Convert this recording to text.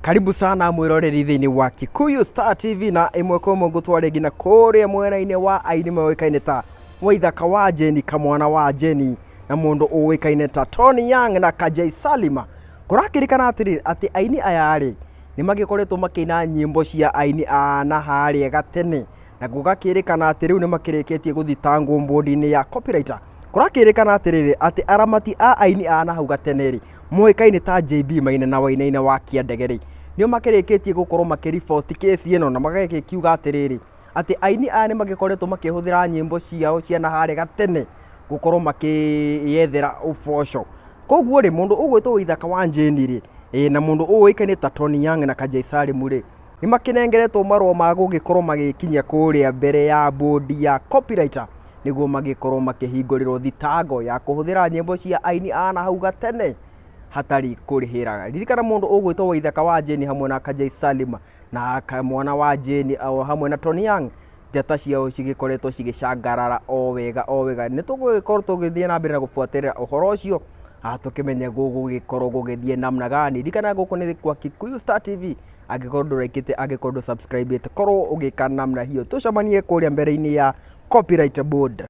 Karibu sana mwĩroreri thĩinĩ wa Kikuyu Star TV na ĩmwe kwa ĩmwe ngũtware nginya kũrĩa mwena-inĩ wa aini moĩkaine ta Waithaka wa Jeni, kamwana wa Jeni na mũndũ ũĩkaine ta Tony Young na Kajai Salima. Kũrakĩrĩkana atĩrĩ atĩ aini aya rĩ nĩ magĩkoretwo makĩina nyĩmbo cia aini a na harĩa gatene na gũgakĩrĩkana atĩ rĩu nĩ makĩrĩkĩtie gũthitangwo mbũndi-inĩ ya copyright. Kũrakĩrĩkana atĩrĩrĩ atĩ aramati a aini a na hau gatene rĩ moĩkaine ta JB Maina na Wainaina wa Kĩandege rĩ nĩo makĩrĩkĩtie gũkorwo makĩriboti kesi ĩno na magagĩkiuga atĩrĩrĩ atĩ aini aya nĩ magĩkoretwo makĩhũthĩra nyĩmbo ciao cia na harĩa gatene gũkorwo makĩyethera ũboco. Koguo rĩ mũndũ ũgwĩtwo Waithaka wa Jane rĩ ĩ na mũndũ ũĩkaine ta Tony Young na Kajai Salim rĩ nĩ makĩnengeretwo marũa ma gũgĩkorwo magĩkinyia kũrĩa mbere ya bodi ya copyright nĩguo magĩkorwo makĩhingũrĩrwo thitango ya kũhũthĩra nyĩmbo cia aini a na hau gatene hatarĩ kũrĩhĩra. Ririkana mũndũ ũgwĩtwo Waithaka wa Jane hamwe na Kajai Salim na mwana wa Jane o hamwe na Tony Young njata ciao cigĩkoretwo cigĩcangarara o wega o wega. Nĩ tũgũgĩkorwo tũgĩthiĩ na mbere na gũbuatĩrĩra ũhoro ũcio tũkĩmenye gũgũgĩkorwo gũgĩthiĩ namna gani. Ririkana gũkũ nĩ kwa Kikuyu Star TV, angĩkorwo ndũraikĩte, angĩkorwo ndũ subscribe ĩte, korwo ũgĩka namna hiyo. Tũcemanie kũrĩa mbere-inĩ ya copyright board.